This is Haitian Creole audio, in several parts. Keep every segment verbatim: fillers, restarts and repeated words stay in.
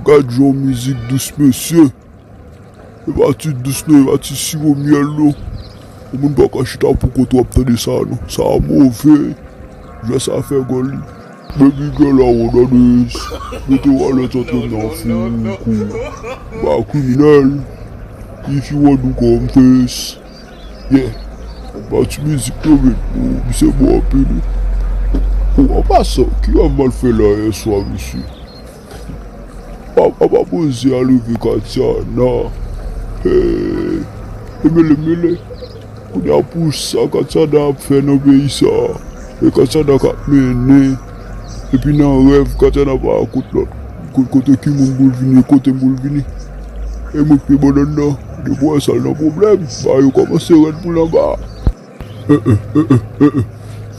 Gad jan yon mizik dous, mesye. E pa ti dous non, e pa ti siwo myèl non. Yon moun pa ka chita pou kont w ap tande sa non. Sa move. Jwè sa fè gòl li. Baby girl, I wanna dance. Mete walèt antre m nan fou kou. Ba kriminèl. If you want to come face. Yeah. Ba ti mizik non men. Oh, misye bon anpil wi. Oh, an pasan, ki rèv m al fè la yè swa, mesye? Apa poze a leve Katiana. Hey, e mele mele. Kounye a pou sa Katiana ap fè nan peyi sa. E Katiana k ap mennen. Epi nan rèv Katiana pa kot lòt. Kot, kote ki moun pou l vini, kote m pou l vini. E mwen k te bannann nan. Depi w wè sa l nan pwoblèm. Bagay yo kòmanse rèd pou l anba. Eh, eh, eh, eh, eh, eh.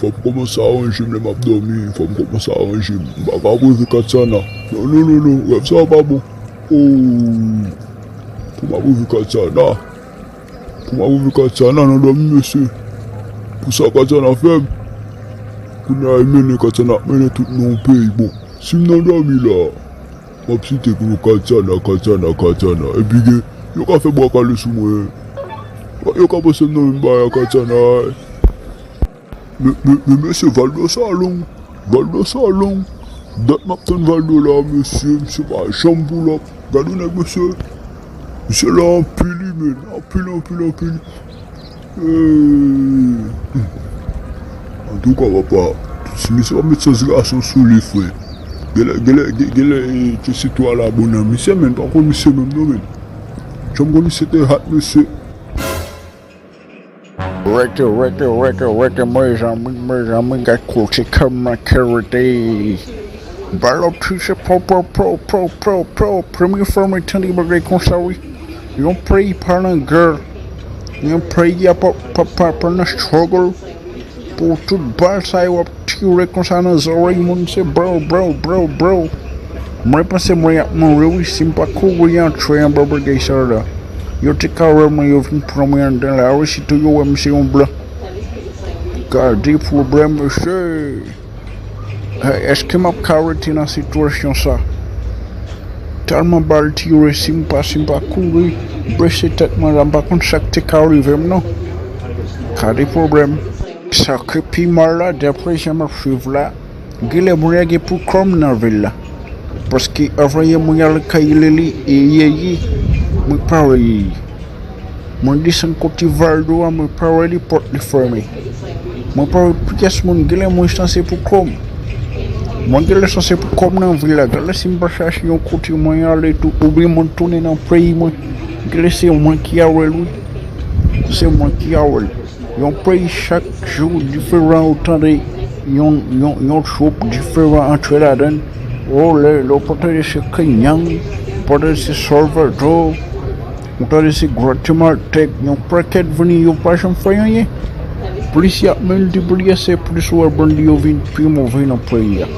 Fò m kòmanse aranje m lè m ap dòmi. Fò m kòmanse aranje m. M pa ka breve Katiana. Non, non, non, non. Rèv sa a pa bon. Oh. Pou m ap breve Katiana. Pou m ap breve Katiana nan dòmi, mesye. Pou sa Katiana fè m. Kounye a, e mennen Katiana ap mennen tout nan yon peyi. Bon, si m nan dòmi la. M ap site pou nou Katiana, Katiana, Katiana. Epi gen, yo ka fè bwa kale sou mwen. Yo ka panse m nan menm bagay a Katiana. Men, men, men mesye, Valdo sa long. Valdo sa long. Dat m ap tann Valdo la, mesye. Misye pa janm pull up. Gade nèg, mesye. Misye la anpil, wi, men. Anpil, anpil, anpil. Eh, antouka, papa, si misye pa met sans gason sou li, frè. Genlè, genlè, gen- genlè, eh, ke se twa la bon nan misye, men pa konn misye menm non, men. Janm konn misye te hat, mesye. Rete, rete, rete, rete, mezanmi, mezanmi, gad kote kèm nan ke rete. Bal ap touche, pow, pow, pow, pow, pow, pow. Premye fwa mwen tande bagay konsa, wi. Yon peyi pa nan gè. Yon peyi a pa, pa, pa, pa nan struggle. Pou tout bal sa yo ap tire konsa nan zòrèy moun, se bro, bro, bro, bro. Mwen panse mwen ap mouri, wi, si m pa kouri antre anba bagay sa la. Yo te ka wè mwen, yo vin pran mwen anndan la, wi, sitou yo wè m se yon blan. Gade pwoblèm, mesye. Hey, èske m ap ka rete nan sitiyasyon sa? Tèlman bal tire, si m pa, si m pa kouri, bese tèt mwen la, m pa konn sa k te ka rive m non. Gade pwoblèm. Sa k pi mal la, daprè jan m ap swiv la, genlè moun yo gen pwoblèm nan vil la. Paske anvan yè mwen al kay Lili e Yeyi, mwen pa wè Yeyi. Mwen desann kote Valdo a, mwen pa wè li, pòt li fèmen. Mwen pa wè pyès moun, genlè mwen sanse pou kò m. Mwen genlè sanse pou kò m nan vil la. Genlè si m pa chache yon kote mwen ale tou, oubyen mwen tounen nan peyi mwen, genlè se mwen ki a wè l, wi. Se mwen ki a wè l. Yon peyi chak jou diferan, ou tande yon, yon, yon twoup diferan antre ladann. O, lè, lè w pa tande se Kenyang, ou pa tande se Salvador, ou tande se Guatemaltèk, yon pakèt vini, yo pa janm fè anyen. Plis y ap miltipliye, se plis ou wè bandi yo vin pi move nan peyi a.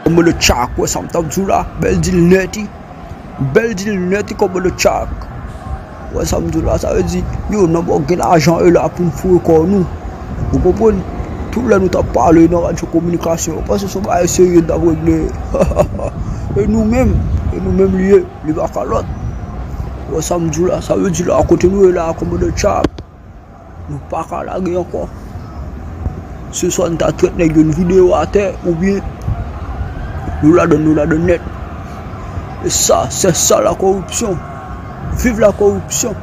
Konbele tchak, wè sa m t ap di w la, bèl dil nèt wi. Bèl dil nèt wi, konbele tchak. Wè sa m di w la, sa vle di, yo, nan bò gen lajan e la pou n foure kò nou. Ou konprann? Tou lè nou t ap pale nan radyo kominikasyon, ou panse se yon bagay serye n t ap regle? E nou menm, e nou menm li ye, li pa ka lòt. Wè sa m di w la, sa vle di la, kote nou ye la, konbele tchak. Nou pa ka lage ankò. Se swa n ta trèt nèg yo, n vide yo atè, oubyen nou ladann, nou ladann nèt. E sa, se sa la koripsyon. Viv la koripsyon.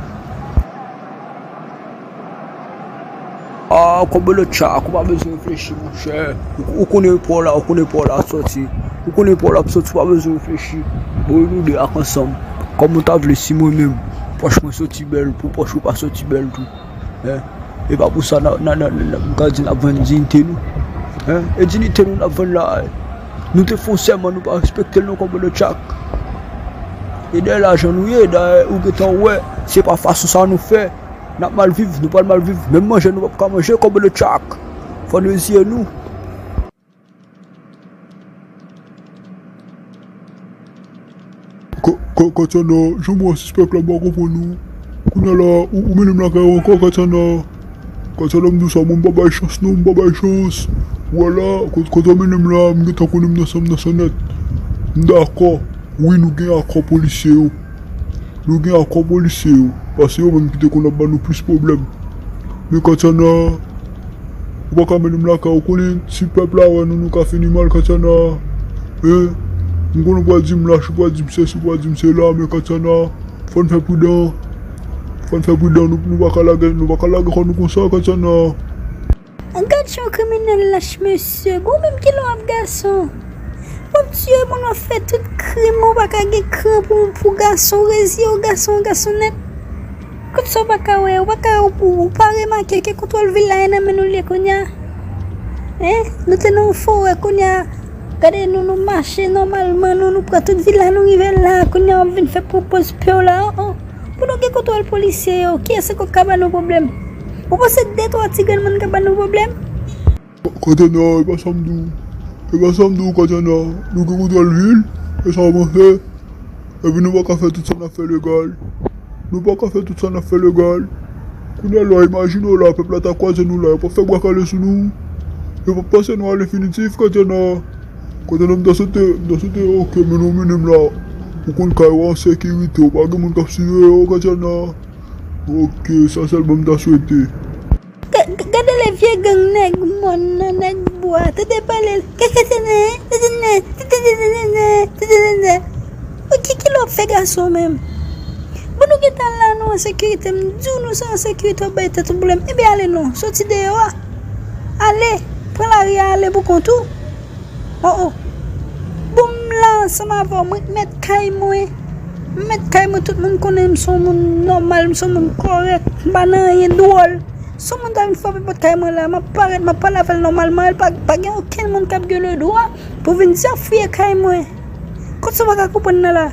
Ah, konbele tchak, ou pa bezwen reflechi, monchè. Ou, ou konnen pa w la, ou konnen pa w la ap sòti. Ou konnen pa w la ap sòti, ou pa bezwen reflechi. Bon, e nou de ak ansanm. Kòman w ta vle si mwen menm, pòch mwen sòti bèl, pou pòch ou pa sòti bèl tou? Hein? E pa pou sa, n a, n a, n a, n a, m ka di n ap vann diyite nou. Hein? E diyite nou n ap vann la. Nou te fè yon sèman, nou pa respekte l non, konbele tchak. E dèyè lajan nou ye, dayè, ou gentan wè, se pa fason sa nou fè. N ap mal viv, nou pral mal viv. Menm manje nou p ap ka manje, konbele tchak. Fò n reziye nou. Ka-, ka-, Katiana, jan m wè sispèk la, m pa konprann ou. Kounye a la, ou, ou mennen m lakay ou ankò, Katiana. Katiana, m di w sa, mwen, m pa bay chans non, m pa bay chans. Ou wè la, kote, kote w mennen m la, m gentan konnen m nan sa, m nan sa nèt. M dakò. Wi, nou gen akò polisye yo. Nou gen akò polisye yo. Paske yo menm ki te konn ap ban nou plis pwoblèm. Men Katiana, ou pa ka mennen m lakay ou, konnen si pèp la wè nou, nou ka fini mal, Katiana. Hein? M konnen ou pral di m lach, ou pral di m sesi, ou pral di m sela, men Katiana, fò n fè pridan. Fò n fè pridan, nou, nou pa ka lage, nou pa ka lage kò nou konsa, Katiana. Gad jan yon kriminèl lach, mesye. Bon, menm kilè w ap gason. W ap tiye moun, w ap fè tout krim, ou pa ka gen kran pou, pou gason, reziye w gason, gason nèt. Kot sa w pa ka wè, ou pa ka, ou, ou pa remake ke kontwòl vil la e nan men nou l ye kounye a? Hein? Nou te nan yon forè kounye a. Gade nou, nou mache nòmalman, nou, nou pran tout vil la, nou rive la, kounye a w ap vin fè pran pòz pè w la, oh, oh. Pou nou gen kontwòl polisye yo, kiyès ankò k ka ban nou pwoblèm? Ou panse de twa ti grenn moun ka ban nou pwoblèm? Katiana, e pa sa m di w. E pa sa m di w, Katiana. Nou gen kontwòl vil, e sa w panse? Epi nou pa ka fè tout sa n ap fè legal. Nou pa ka fè tout sa n ap fè legal. Kounye a la, imajine w la, pèp la ta kwaze nou la, yo p ap fè bwa kale sou nou. Yo p ap pase nou alenfinitif, Katiana. Katiana, m ta swete, m ta swete, oke, men nou mennen m la. Ou konn kay ou an sekirite, ou pa gen moun k ap siveye w, Katiana. Oke, sa sèlman m ta swete. Ga-, ga-, gade le vye gang nèg mòn nan, nèg bwa. Tande pale l. Keketene, tetene, tetene, tetene. Ou ki, kilè w ap fè gason menm? Bon, nou gentan la, nou an sekirite. M di w nou se an sekirite, w ap bay tèt ou pwoblèm. Ebyen, ale non. Soti deyò a. Ale. Pran lari a, ale pou kont ou. Oh, oh. Bon, m la ansanm avè w, mwen k mèt kay mwen. M mèt kay mwen, tout moun konnen m se yon moun nòmal, m se yon moun kòrèk, m pa nan anyen dwòl. Si yon moun ta vin frape pòt kay mwen la, m ap parèt, m ap pale avè l nòmalman, l pa, pa gen okenn moun k ap gen ledwa pou vin di ap fouye kay mwen. Kot sa w pa ka konprann nan la?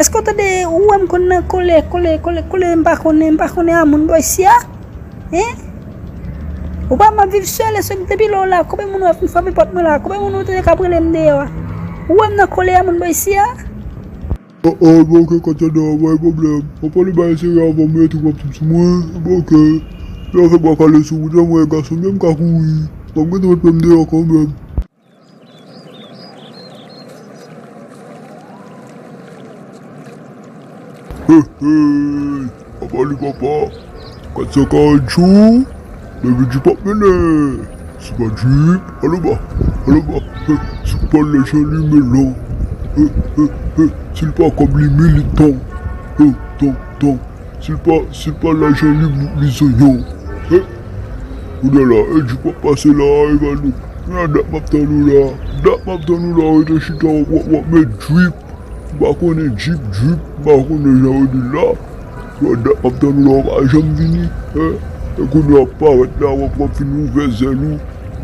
Èske w tande, ou wè m konn nan kole, kole, kole, kole, m pa konnen, m pa konnen a moun bò isi a? Hein? Ou pa m ap viv sèl, èske depi lè w la, konbyen moun w ap vin frape pòt mwen la? Konbyen moun ou te ka rele m deyò a? Ou wè m nan kole a moun bò isi a? Oh, oh, bon, oke, Katiana, pa gen pwoblèm. Mwen pale bagay serye avan, men tou p ap sou mwen. Bon, oke. Lè w fè bwa kale sou wout la, mwen gason, men m ka kouri. Bon, m gentan met pye m deyò kanmenm. Hey, hey, papa li papa. Kat san karant jou, depi Djip ap mennen. Si pa Djip, alo ba, alo ba. Hey, si pa lajan li melon. Hey, hey, hey, si l pa kòb li militan. Hey, ton, ton. Si l pa, si l pa lajan li, li zonyon. Hey. Kounye a la, e Djip ap pase la, e ba nou. Kounye a dat m ap tann ou la. Dat m ap tann ou la, ou rete chita, w ap, w ap met Djip. M pa konnen Djip, Djip, m pa konnen jan yo di l la. Kounye a dat m ap tann ou la, ou pa janm vini. Hein? E kounye a w ap parèt la, w ap, w ap fin ouvè zèl ou.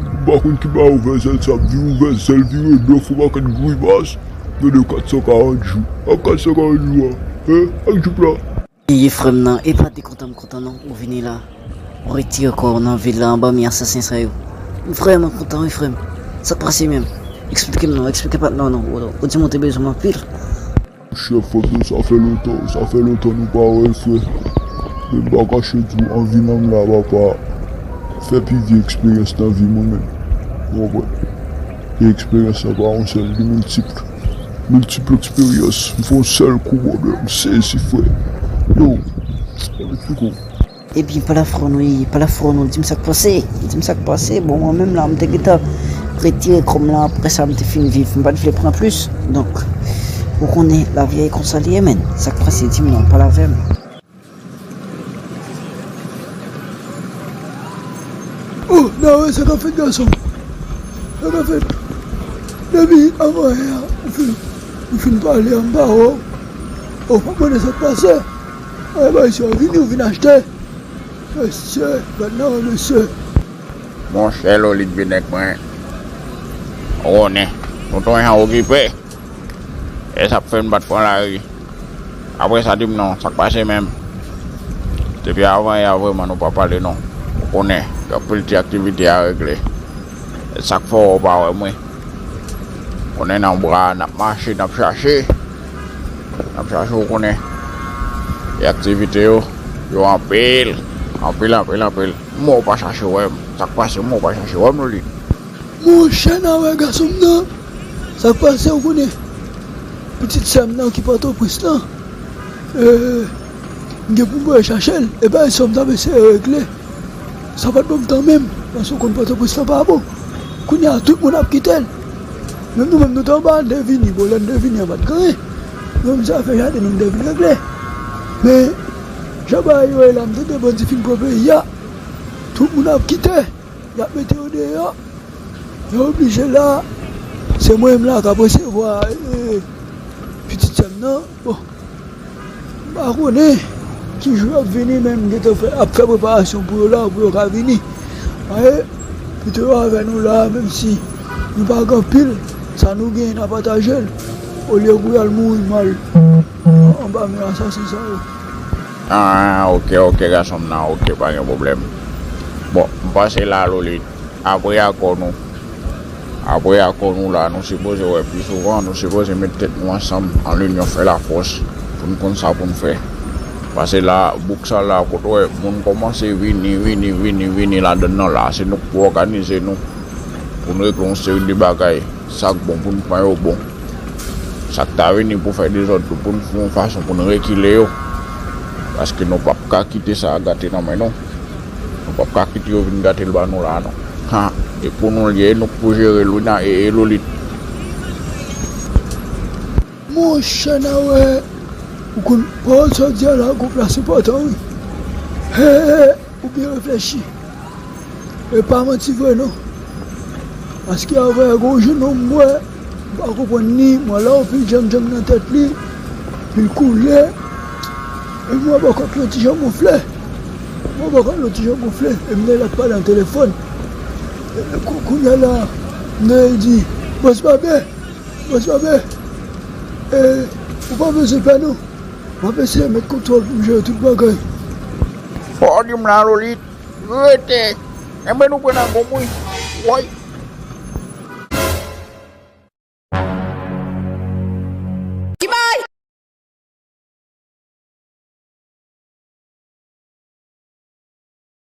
M pa konn ki bagay ouvè zèl sa, vin ouvè zèl, vire do, fè yon pakèt grimas. Gade kat san karant jou. Ak kat san karant jou a. Hein? Ak Djip la. Wi, frè m nan, e pa de kontan m kontan non, ou vini la. Ou retire kò w nan vil la anba men asasen sa yo. M vrèman kontan wi, frè m. Sa k pase menm? Eksplike m non, eksplike patnè w non. Ou, ou di m ou te bezwen m anpil. Chèf, frè m, sa fè lontan, sa fè lontan nou pa wè, frè. Men m pa kache di w, anvi nanm la, papa. Fè pi vye eksperyans nan vi mwen menm. Ou konprann? E eksperyans lan pa yon sèl, li miltip. Miltip eksperyans. M fè yon sèl kou, brother. M sezi, frè. Yo, m eksplike w. Epi, pa la frè nou ye, pa la frè nou, di m sa k pase. Di m sa k pase. Bon, mwen menm la, m te gentan retire kò m lan, apre sa, m te fin viv. M pa t vle pran plis. Donk, ou konnen, lavi a e konsa li ye, menn. Sa k pase, di m non, pale avè m. Oh, Dawe, sa k ap fèt, gason? Sa k ap fèt? Depi avan yè a, ou fin, ou fin pale a, m pa wè w. Oh, m ap mande sa k pase. Ay, bay, si w vini, ou vin achte. Mesye, gad nan, mesye. Monchè, Lolit vin nèg mwen. Ou konnen, nou t on jan okipe. E sa k fè n pa t pran lari. Apre sa, di m non, sa k pase menm? Depi avan yè a, vrèman, nou pa pale non. Ou konnen, gen anpil ti aktivite a regle. E sa k fè w pa wè mwen. Ou konnen, nan bra, n ap mache, n ap chache. N ap chache, ou konnen. E aktivite yo, yo anpil. Anpil, anpil, anpil. Mwen ou pa chache wè m. Sa k pase, mwen ou pa chache wè m, Lolit. Monchè, n a wè gason m nan. Sa k pase, ou konnen? Pitit sè m nan ki Pòtoprens lan. E, m gen pou m voye chache l. E pa sè m t ap eseye regle. Sa pa t ban m tan menm, paske w konn Pòtoprens lan pa bon. Kounye a, tout moun ap kite l. Menm nou menm, nou te anba, n te vini. Bon, lè n te vini an, pa t gen anyen. Nou menm, se afè jaden nou, n te vin regle. Men, jan bagay yo ye la, m tande bandi fin pran peyi a. Tout moun ap kite. Y ap mete yo deyò. Yo oblije la. Se mwen menm la k ap resevwa, e, pitit sè m nan. Bon. M pa konnen ki jou y ap vini, men m gentan fè, ap fè preparasyon pou yo la, pou yo ka vini. Paske, pito yo avè nou la, menm si nou pa gen anpil, sa nou genyen n a pataje l, olye pou y al mouri mal anba men asasen sa yo. Ah, ok, ok, gason m nan, ok, pa gen pwoblèm. Bon, m pase la, Lolit. Apre akò nou, apre akò nou la, nou sipoze wè pi souvan, nou sipoze met tèt nou ansanm, an linyon fè lafòs, pou n konn sa pou n fè. Paske la, bouk sa la, kote w wè moun kòmanse vini, vini, vini, vini ladann nan la, se nou k pou òganize nou, pou n regle yon seri de bagay, sa k bon pou n pran yo bon. Sa k ta vini pou fè dezòd tou, pou n fè yon fason pou n rekile yo. Paske nou p ap ka kite sa a gate nan men nou. Nou p ap ka kite yo vin gate l ba nou la, non. Ha, e pou nou l ye, e nou k pou jere l, wi, nan, e, e Lolit. Monchè, n a wè, ou konn pawòl sa w di a la, gon plas enpòtan, wi. He, ou byen reflechi. E pa manti vre non. Paske avè gon jennonm m wè, m pa konprann li, m wè l anpil djangdjang nan tèt li, anpil koulè. E m wè bòkòt li yon ti jan gonfle. M wè bòkòt li yon ti jan gonfle. E m tande l ap pale nan telefòn. E kou-, kounye a la, m tande l di, Bòs Babe, Bòs Babe, e, ou pa bezwen pè non. M ap eseye met kontwòl pou m jere tout bagay. Fò w di m la, Lolit. Rete. Enben nou pran nan gonm, wi. Woy.